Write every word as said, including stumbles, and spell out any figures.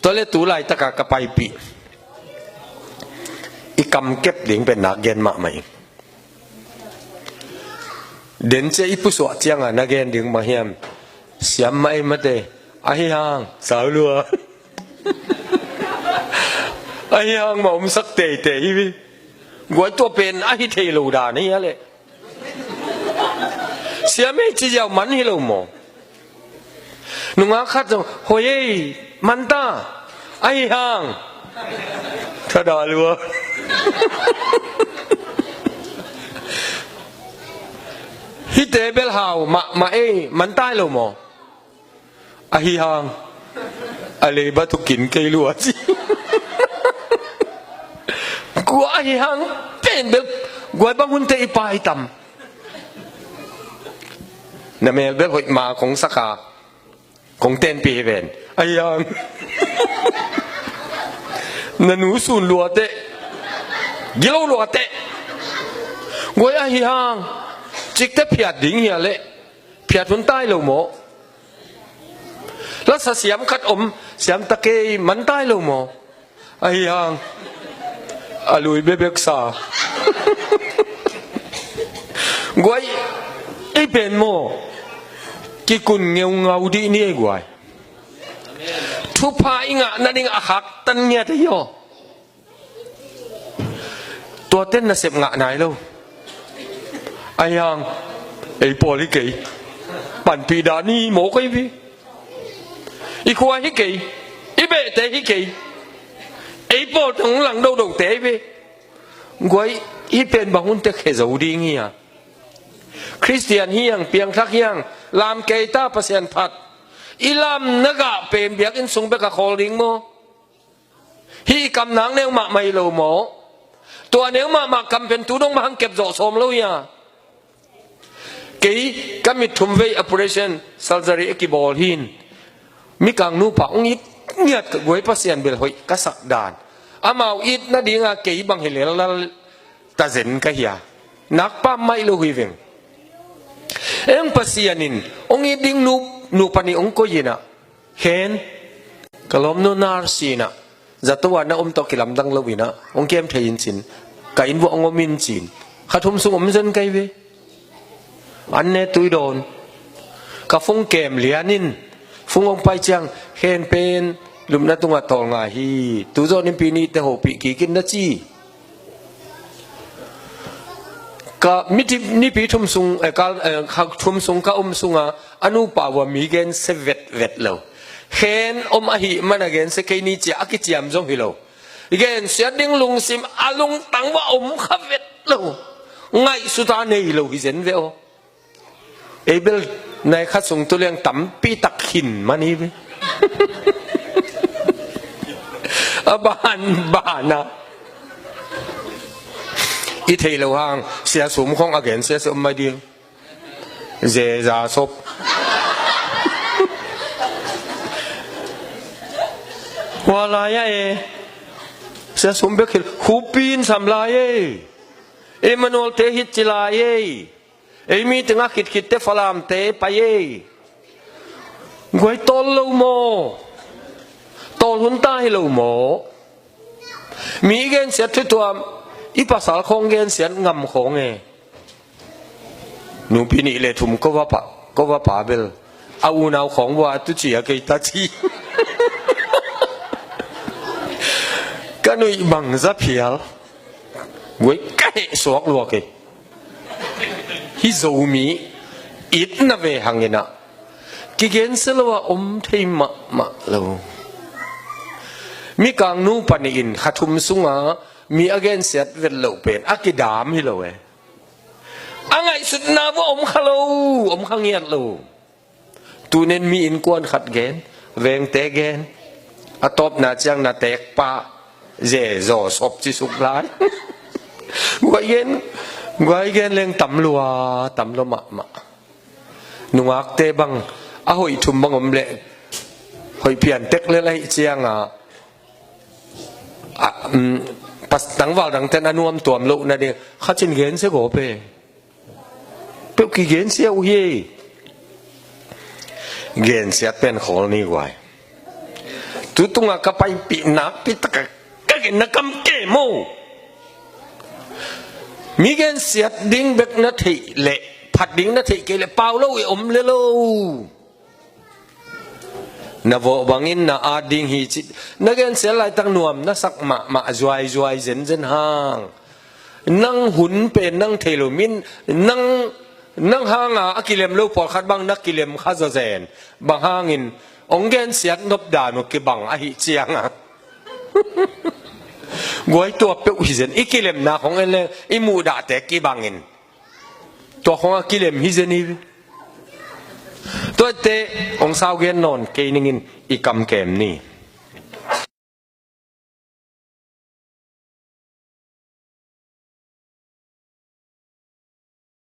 Tua le tu laitaka ka paipih i kam kep ding pen nak gen mahmah ing. Dencia i pusuah cianga na gen ding bang hiam? Siam mah ei mate. Ahi hang sau lua. Ahi hang mah omsak teitei hi. Guai, tua pen ahi thei lo dan hi a leh. Siam ei ci ziau man hi lo maw? Nungak khat zong, hoi ei, manta, ahi hang. Thada lua. Hihte bel hau mahmah ei, manta hi lo maw? Ahi hang. A leiba tukin kei lua ci. Kua ahi hang pen bel, guai, bang hunte i pai tam. Na mel bel hoih ma kong saka, kong tenpih hi ven. Ahi hang. Na nu sun luateh, gilo luateh. Guai, ahi hang. Cikte phiat ding hi a leh, phiat hun tai lo maw? Lasa siam khat om, siam ta kei, man tai lo maw? Ahi hang. A lui bebek sa. Guai, ei pen maw, kikun ngeungau dih ni ei guai. Thupha i ngah nading a haktan ngiat ei aw. Tuaten nasep ngah nai lo. Ahi hang, ei pawl hi kei. Panpih dan hi maw kei ve. I khua hi kei. I behte hi kei. Ei pawl teng hong lang dodote hi ve. Guai, hih pen bang hunte khe zo ding hi a. Khristian hi hang, piangthak hi hang, lam kei ta, Pasian phat. I lam na gah pen biakinn sung bek a khawl ding maw? Hih i kam nak neu mahmah hi lo maw? Tua neu mahmah kam pen tu dong mah hang kep zawh sawm lo hi a. Kei ka mit thum vei operation surgery a kibawl hin. Mikang nupa hong it ngiat ka guai, Pasian bel hoih ka sak dan. Amau it nadinga kei bang hi lellal ta zen ka hi a. Nakpa maih lo hi veng. Eng Pasian in hong it ding nu, nupa nih hong koih in ah. Khen, ka lawmnu nurse in ah, zato a na om tawh kilamdang lo in ah, hong kem thei in cin, ka inn vuah hong om in cin. Kha thum sung om zen kei ve. An ne tui dawn. Ka phone kem lian in, phone hong pai ciang, Khen pen lupna tungah tawl ngai hi. Tu zawh in pi nihte hopih kik in na ci. Ka miti, nipi thum sung, eh, kal, eh, kha thum sung ka om sunga, a nupa vua mi gensia vetvet lo. Khen om ahih mana gensia kei ni ci a, a kiciam zong hi lo. Gensia ding lungsim a lungtang vua om kha vet lo. Ngaihsuta nei lo hi zen ve aw. Ei bel nai khat sung tu leng tampi tak khin man hi ve. A ban, ban a. I thei lo hang, Sia Sum khong a gensia sia om mai ding. Zeza sop. Hua lai a e. Sia Sum bek hi lo, Khupi in sam lai e. Emmanuel te hih ci lai e. Ei meeting a khitkhitte Falamte pai ei. Guai, tawl lo maw? Tawl hun ta hi lo maw? Mi gensiat thutuam, i pasal khawng gensiat ngam khawng e. Nupi nih le thum kova pa, kova pa bel a unau khawng vua tu ci a kei ta ci. Ka nuih bangza phial. Guai, ka heh suak lua kei. Hih Zomi itna ve hangin ah, kigensia lo a om thei mahmah lo. Mikang nupa nih in kha thum sunga mi a gensiat vet loh pen a kidam hi lo e. A ngaihsutna vua om kha lo, om kha ngiat lo. Tunen mi innkuan khat gen, vengte gen, a tawpna ciang na tekpa ze zaw sop ci suk lai. Guai gen, guai gen leng tam lua, tam lua mahmah. Nungakte bang a hoih thum bang om leh, hoih pian tek lel ahih cianga, a, um, pas tangval dangten a nuam tuam loh nading kha cin gensia gawp e. Peuh kigensia uh hi. Gensiat pen khawl ni guai. Tutunga ka paipih nakpi taka ka gen na kam ke maw? Mi gensiat ding bek na theih leh, phat ding na theih kei leh pau lo i om le lo. Na vawh bangin na at ding hi ci. Na gensiat laitak nuam na sak mahmah zuaizuai zenzen hang. Nang hun pen nang thei lo min nang, nang hanga a kilem lo pawlkhat bang na kilem kha zawzen. Bang hangin hong gensiat nop dan uh kibang ahi cianga guai tua peuh hi zen. I kilemna khong en leng i muhdahte kibangin tua khong a kilem hi zen hi. Tuate hong sau gen nawn kei ningin i kam kem ni.